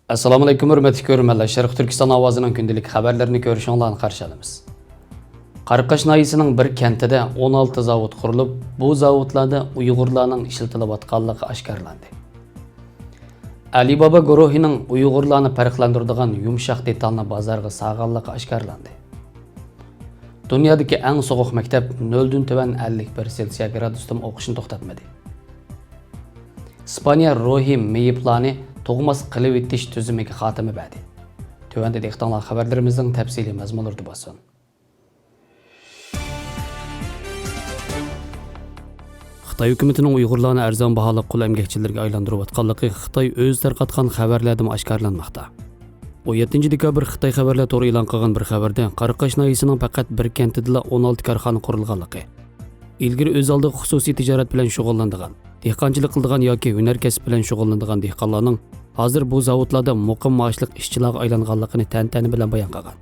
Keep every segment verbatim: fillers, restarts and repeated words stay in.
ئەسسالامۇئەلەيكۇم، ھۆرمەتلىك كۆرۈرمەنلەر. شەرقىي تۈركىستان ئاۋازىنىڭ كۈندىلىك خەۋەرلىرىنى كۆرۈشۈڭلارنى قارشى ئالىمىز. قاراقاش ناھىيەسىنىڭ بىر كەنتىدە ئون ئالتە زاۋۇت قۇرۇلۇپ، بۇ زاۋۇتلاردا ئۇيغۇرلارنىڭ ئىشلىتىلىۋاتقانلىقى ئاشكارىلاندى. ئەلىبابا گۇرۇھىنىڭ ئۇيغۇرلارنى پەرقلەندۈرىدىغان يۇمشاق دېتالنى بازارغا سالغانلىقى ئاشكارىلاندى. دۇنيادىكى ئەڭ سوغۇق مەكتەپ نۆلدىن تۆۋەن ئەللىك بىر سېلسىيە گرادۇستىمۇ ئوقۇشنى توختاتمىدى. ئىسپانىيە روھىي مېيىپلارنى تۇغماس قىلىۋېتىش تۈزۈمىگە خاتىمە بەردى. تۆۋەندە دىققىتىڭلار خەۋەرلىرىمىزنىڭ تەپسىلىي مەزمۇنلىرىدا بولسۇن. خىتاي ھۆكۈمىتىنىڭ ئۇيغۇرلارنى ئەرزان باھالىق قۇل ئەمگەكچىلىرىگە ئايلاندۇرۇۋاتقانلىقى خىتاي ئۆزى تارقاتقان خەۋەرلەردىمۇ ئاشكارىلانماقتا. ئون يەتتىنچى دېكابىر خىتاي خەۋەرلەر تورى ئېلان قىلغان بىر خەۋەردە، قاراقاش ناھىيەسىنىڭ پەقەت بىر كەنتىدىلا ئون ئالتە كارخانا قۇرۇلغانلىقى، ئىلگىرى ئۆز ئالدىغا خۇسۇسىي تىجارەت بىلەن شۇغۇللىنىدىغان، دېھقانچىلىق قىلىدىغان ياكى ھۈنەر كەسىپ بىلەن شۇغۇللىنىدىغان دېھقانلارنىڭ ھازىر بۇ زاۋۇتلاردا مۇقىم مائاشلىق ئىشچىلارغا ئايلانغانلىقىنى تەنتەنە بىلەن بايان قىلغان.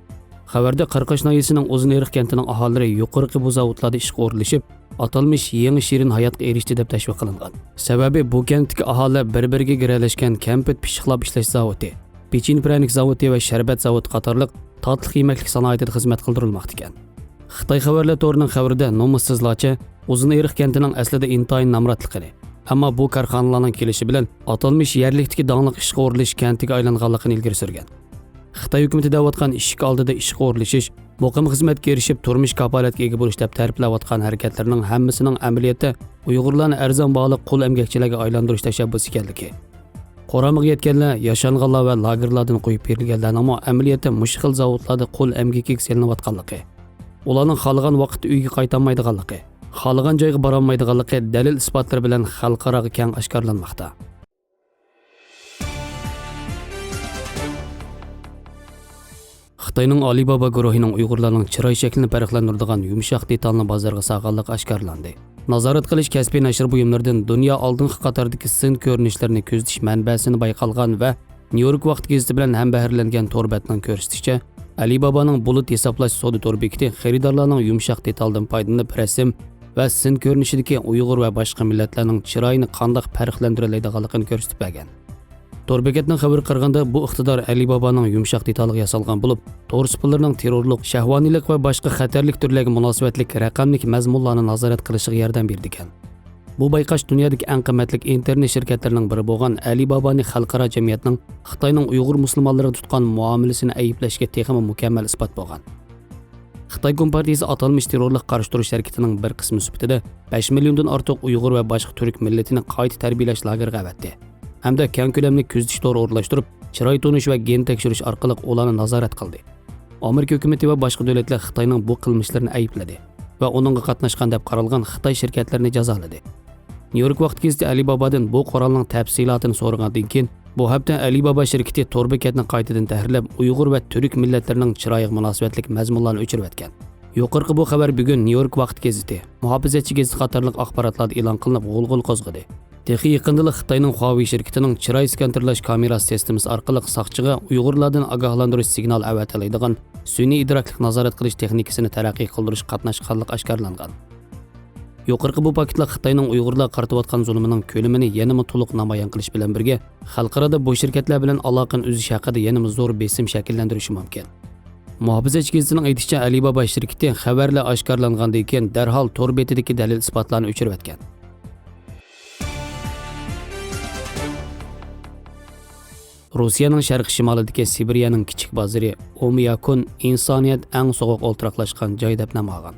خەۋەردە قاراقاش ناھىيەسىنىڭ ئۇزۇن ئېرىق كەنتىنىڭ ئاھالىلىرى يۇقىرىقى بۇ زاۋۇتلاردا ئىشقا ئورۇنلىشىپ، ئاتالمىش يېڭى شېرىن ھاياتقا ئېرىشتى دەپ تەشۋىق قىلىنغان. سەۋەبى، بۇ كەنتتىكى ئاھالىلەر بىر-بىرىگە گىرەلەشكەن كەمپۈت پىششىقلاپ ئىشلەش زاۋۇتى، پېچىنە پىرەنىك زاۋۇتى ۋە شەربەت زاۋۇتى قاتارلىق تاتلىق يېمەكلىك سانائىتىدە خىزمەت قىلدۇرۇلماقتا ئىكەن. خىتاي خەۋەرلەر تورىنىڭ خەۋىرىدە نومۇسسىزلارچە ئۇزۇن ئېرىق كەنتىنىڭ ئەسلىدە ئىنتايىن نامراتلىقىنى، ئەمما بۇ كارخانىلارنىڭ كېلىشى بىلەن ئاتالمىش يەرلىكتىكى داڭلىق ئىشقا ئورۇنلىشىش كەنتىگە ئايلانغانلىقىنى ئىلگىرى سۈرگەن. خىتاي ھۆكۈمىتى دەۋاتقان ئىشىك ئالدىدا ئىشقا ئورۇنلىشىش، مۇقىم خىزمەتكە ئېرىشىپ، تۇرمۇش كاپالەتكە ئىگە بولۇش دەپ تەرىپلەۋاتقان ھەرىكەتلىرىنىڭ ھەممىسىنىڭ ئەمەلىيەتتە ئۇيغۇرلارنى ئەرزان باھالىق قۇل ئەمگەكچىلەرگە ئايلاندۇرۇش تەشەببۇسى ئىكەنلىكى، قۇرامىغا يەتكەنلەر، ياشانغانلار ۋە لاگېرلاردىن قويۇپ بېرىلگەنلەرنىڭمۇ ئەمەلىيەتتە مۇشۇ خىل زاۋۇتلاردا قۇل ئەمگىكىگە سېلىنىۋاتقانلىقى، ئۇلارنىڭ خالىغان ۋاقىتتا ئۆيىگە قايتالمايدىغانلىقى، خالىغان جايغا بارالمايدىغانلىقى دەلىل-ئىسپاتلىرى بىلەن خەلقئاراغا كەڭ ئاشكارىلانماقتا. خىتاينىڭ ئالىبابا گۇرۇھىنىڭ ئۇيغۇرلارنىڭ چىراي شەكلىنى پەرقلەندۈرىدىغان يۇمشاق دېتالنى بازارغا سالغانلىقى ئاشكارىلاندى. نازارەت قىلىش كەسپىي نەشر بۇيۇملىرىدىن دۇنيا ئالدىنقى قاتاردىكى سىن كۆرۈنۈشلىرىنى كۆزىتىش مەنبەسىنى بايقالغان ۋە نيۇ يورك ۋاقتى گېزىتى بىلەن ھەمبەھىرلەنگەن تور بەتنىڭ كۆرسىتىشىچە، ئەلىبابانىڭ بۇلۇت ھېسابلاش سودا تور بېكىتى خېرىدارلارنىڭ يۇمشاق دېتالدىن پايدىلىنىپ رەسىم ۋە سىن كۆرۈنۈشىدىكى ئۇيغۇر ۋە باشقا مىللەتلەرنىڭ چىرايىنى قانداق پەرقلەندۈرەلەيدىغانلىقىنى كۆرسىتىپ بەرگەن. تور بېكەتنىڭ خەۋىرىگە قارىغاندا، بۇ ئىقتىدار ئەلىبابانىڭ يۇمشاق دېتالىغا ياسالغان بولۇپ، تور سۇپىلىرىنىڭ تېررورلۇق، شەھۋانىيلىق ۋە باشقا خەتەرلىك تۈرلەرگە مۇناسىۋەتلىك رەقەملىك مەزمۇنلارنى نازارەت قىلىشىغا ياردەم بېرىدىكەن. بۇ بايقاش دۇنيادىكى ئەڭ قىممەتلىك ئىنتېرنېت شىركەتلىرىنىڭ بىرى بولغان ئەلىبابانى خەلقئارا جەمئىيەتنىڭ خىتاينىڭ ئۇيغۇر مۇسۇلمانلىرىغا تۇتقان مۇئامىلىسىنى ئەيىبلەشكە تېخىمۇ مۇكەممەل ئىسپات بولغان. خىتاي كومپارتىيىسى ئاتالمىش تېررورلۇققا قارشى تۇرۇش ھەرىكىتىنىڭ بىر قىسمى سۈپىتىدە بەش مىليوندىن ئارتۇق ئۇيغۇر ۋە باشقا تۈرك مىللىتىنى قايتا تەربىيەلەش لاگېرىغا ئەۋەتتى ھەمدە كەڭ كۆلەملىك كۆزىتىش تورى ئورۇنلاشتۇرۇپ، چىراي تونۇش ۋە گېن تەكشۈرۈش ئارقىلىق ئۇلارنى نازارەت قىلدى. ئامېرىكا ھۆكۈمىتى ۋە باشقا دۆلەتلەر خىتاينىڭ بۇ قىلمىشلىرىنى ئەيىبلىدى ۋە ئۇنىڭغا قاتناشقان دەپ قارالغان خىتاي شىركەتلىرىنى جازالىدى. نيۇ يورك ۋاقتى گېزىتى ئەلىبابادىن بۇ قورالنىڭ تەپسىلاتىنى سورىغاندىن كېيىن، بۇ ھەپتە ئەلىبابا شىركىتى تور بېكەتنى قايتىدىن تەھرىرلەپ، ئۇيغۇر ۋە تۈرك مىللەتلىرىنىڭ چىرايىغا مۇناسىۋەتلىك مەزمۇنلارنى ئۆچۈرۈۋەتكەن. يۇقىرىقى بۇ خەۋەر بۈگۈن نيۇ يورك ۋاقتى گېزىتى، مۇھاپىزەتچى گېزىتى قاتارلىق ئاخباراتلاردا ئېلان قىلىنىپ، غۇلغۇلا قوزغىدى. تېخى يېقىندىلا خىتاينىڭ خۇاۋېي شىركىتىنىڭ چىراي سكانېرلاش كامېراسى سىستېمىسى ئارقىلىق ساقچىغا ئۇيغۇرلاردىن ئاگاھلاندۇرۇش سىگنالى ئەۋەتەلەيدىغان سۈنئىي ئىدراكلىق نازارەت قىلىش تېخنىكىسىنى تەرەققىي قىلدۇرۇشقا قاتناشقانلىقى ئاشكارىلانغان. يۇقىرىقى بۇ پاكىتلار خىتاينىڭ ئۇيغۇرلارغا قارىتىۋاتقان زۇلۇمىنىڭ كۆلىمىنى يەنىمۇ تولۇق نامايان قىلىش بىلەن بىرگە، خەلقئارادا بۇ شىركەتلەر بىلەن ئالاقىنى ئۈزۈش ھەققىدە يەنىمۇ زور بېسىم شەكىللەندۈرۈشى مۇمكىن. مۇھاپىزەتچى گېزىتىنىڭ ئېيتىشىچە، ئەلىبابا شىركىتى خەۋەرلەر ئاشكارىلانغاندىن كېيىن دەرھال تور بېتىدىكى دەلىل-ئىسپاتلارنى ئۆچۈرۈۋەتكەن. روسىيەنىڭ شەرقىي شىمالىدىكى سىبىرىيەنىڭ كىچىك بازىرى ئومىياكون ئىنسانىيەت ئەڭ سوغۇق ئولتۇراقلاشقان جاي دەپ نام ئالغان.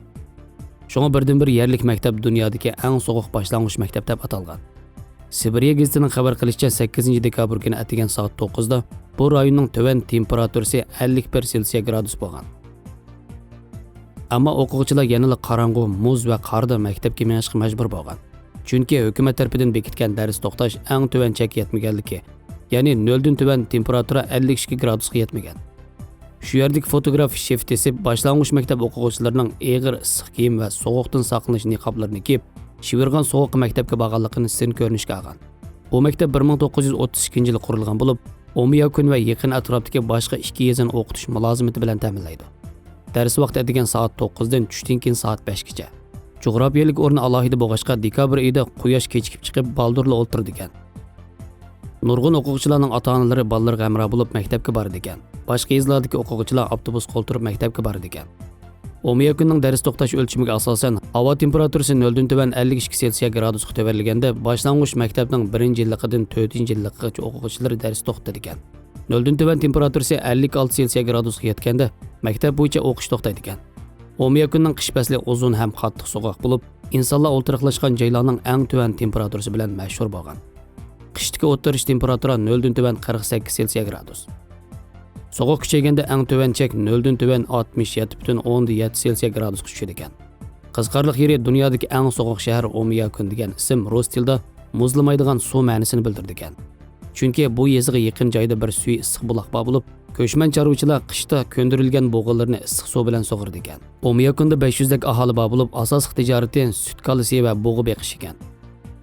شۇڭا بىردىنبىر يەرلىك مەكتەپ دۇنيادىكى ئەڭ سوغۇق باشلانغۇچ مەكتەپ دەپ ئاتالغان. سىبىرىيە گېزىتىنىڭ خەۋەر قىلىشىچە، سەككىزىنچى دېكابىر كۈنى ئەتىگەن سائەت توققۇزدا بۇ رايوننىڭ تۆۋەن تېمپېراتۇرىسى ئەللىك بىر سېلسىيە گرادۇس بولغان. ئەمما ئوقۇغۇچىلار يەنىلا قاراڭغۇ، مۇز ۋە قاردا مەكتەپكە مېڭىشقا مەجبۇر بولغان. چۈنكى ھۆكۈمەت تەرىپىدىن بېكىتكەن دەرس توختاش ئەڭ تۆۋەن چەككە يەتمىگەنلىكى، يەنى نۆلدىن تۆۋەن تېمپېراتۇرا ئەللىك ئىككى گرادۇسقا يەتمىگەن. شۇ يەردىكى فوتوگراف شىفت ئېسىپ، باشلانغۇچ مەكتەپ ئوقۇغۇچىلىرىنىڭ ئېغىر ئىسسىق كىيىم ۋە سوغۇقتىن ساقلىنىش نىقابلىرىنى كىيىپ، شىۋىرغان سوغۇققا مەكتەپكە بارغانلىقىنى سىن كۆرۈنۈشكە ئالغان. بۇ مەكتەپ بىر مىڭ توققۇز يۈز ئوتتۇز ئىككىنچى يىلى قۇرۇلغان بولۇپ، ئومىياكۈن ۋە يېقىن ئەتراپتىكى باشقا ئىككى يېزىنى ئوقۇتۇش مۇلازىمىتى بىلەن تەمىنلەيدۇ. دەرس ۋاقتى ئەتىگەن سائەت توققۇزدىن چۈشتىن كېيىن سائەت بەشكىچە. جۇغراپىيەلىك ئورنى ئالاھىدە بولغاچقا، دېكابىر ئېيىدا قۇياش كېچىكىپ چىقىپ، بالدۇرلا ئولتۇرىدىكەن. نۇرغۇن ئوقۇغۇچىلارنىڭ ئاتا-ئانىلىرى بالىلىرىغا ھەمراھ بولۇپ مەكتەپكە بارىدىكەن. باشقا يېزىلاردا ئوقۇغۇچىلار ئاپتوبۇسقا ئولتۇرۇپ مەكتەپكە بارىدىكەن. ئومىياكۈننىڭ دەرس توختاش ئۆلچىمىگە ئاساسەن، ھاۋا تېمپېراتۇرىسى نۆلدىن تۆۋەن ئەللىك ئىككى سېلسىيە گرادۇسقا تۆۋەنلىگەندە، باشلانغۇچ مەكتەپنىڭ بىرىنچى يىللىقىدىن تۆتىنچى يىللىقىغىچە ئوقۇغۇچىلىرى دەرس توختىتىدىكەن. نۆلدىن تۆۋەن تېمپېراتۇرىسى ئەللىك ئالتە سېلسىيە گرادۇسقا يەتكەندە، مەكتەپ بويىچە ئوقۇش توختايدىكەن. ئومىياكۈننىڭ قىش پەسلى ئۇزۇن ھەم قاتتىق سوغۇق بولۇپ، ئىنسانلار ئولتۇراقلاشقان جايلارنىڭ ئەڭ تۆۋەن تېمپېراتۇرىسى بىلەن مەشھۇر بولغان. قىشتىكى ئوتتۇرىچە تېمپېراتۇرا نۆلدىن تۆۋەن قىرىق سەككىز سېلسىيە گرادۇس. سوغۇق كۈچەيگەندە ئەڭ تۆۋەن چەك نۆلدىن تۆۋەن ئاتمىش يەتتە پۈتۈن ئوندىن يەتتە سېلسىيە گرادۇسقا چۈشىدىكەن. قىزىقارلىق يېرى، دۇنيادىكى ئەڭ سوغۇق شەھەر ئومىياكۈن دېگەن ئىسىم رۇس تىلىدا مۇزلىمايدىغان سۇ مەنىسىنى بىلدۈرىدىكەن. چۈنكى بۇ يېزىغا يېقىن جايدا بىر سۈيى ئىسسىق بۇلاق بار بولۇپ، كۆچمەن چارۋىچىلار قىشتا كۆندۈرۈلگەن بۇغىلىرىنى ئىسسىق سۇ بىلەن سۇغىرىدىكەن. ئومىياكۈندە بەش يۈزدەك ئاھالە بار بولۇپ، ئاساسلىق تىجارىتى سۈت كالىسى ۋە بۇغا بېقىش ئىكەن.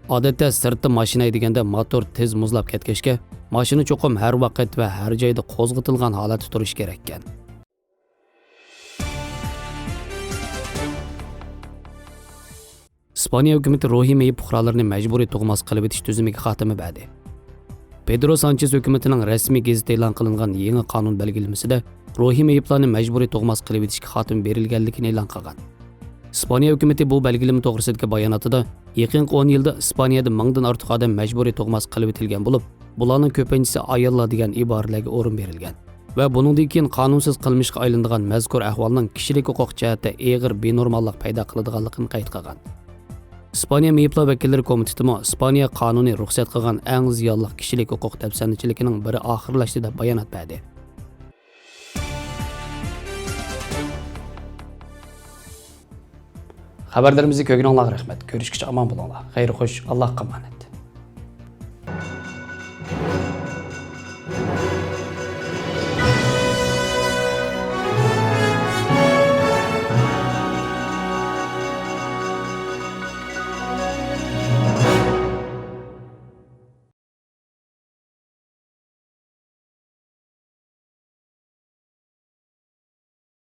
ئادەتتە سىرتتا ماشىنا ھەيدىگەندە موتور تېز مۇزلاپ كەتكەچكە، ماشىنا چوقۇم ھەر ۋاقىت ۋە ھەر جايدا قوزغىتىلغان ھالەتتە تۇرۇشى كېرەككەن. ئىسپانىيە ھۆكۈمىتى روھىي مېيىپ پۇقرالىرىنى مەجبۇرىي تۇغماس قىلىۋېتىش تۈزۈمىگە خاتىمە بەردى. پېدرو سانچېز ھۆكۈمىتىنىڭ رەسمىي گېزىتتە ئېلان قىلىنغان يېڭى قانۇن بەلگىلىمىسىدە روھىي مېيىپلارنى مەجبۇرىي تۇغماس قىلىۋېتىشكە خاتىمە بېرىلگەنلىكىنى ئېلان قىلغان. ئىسپانىيە ھۆكۈمىتى بۇ بەلگىلىمە توغرىسىدىكى باياناتىدا، يېقىنقى ئون يىلدا ئىسپانىيەدە مىڭدىن ئارتۇق ئادەم مەجبۇرىي تۇغماس قىلىۋېتىلگەن بولۇپ، بۇلارنىڭ كۆپىنچىسى ئاياللار دېگەن ئىبارىلەرگە ئورۇن بېرىلگەن ۋە بۇنىڭدىن كېيىن قانۇنسىز قىلمىشقا ئايلىنىدىغان مەزكۇر ئەھۋالنىڭ كىشىلىك ھوقۇق جەھەتتە ئېغىر بىنورماللىق پەيدا قىلىدىغانلىقىنى قەيت قىلغان. ئىسپانىيە مېيىپلار ۋەكىللىرى كومىتېتىمۇ ئىسپانىيە قانۇنى رۇخسەت قىلغان ئەڭ زىيانلىق كىشىلىك ھوقۇق دەپسەندىچىلىكىنىڭ بىرى ئاخىرلاشتى دەپ بايانات بەردى. خەۋەرلىرىمىزنى كۆرگىنىڭلارغا رەھمەت. كۆرۈشكىچە ئامان بولۇڭلار. خەير خوش، ئاللاھقا ئامانەت.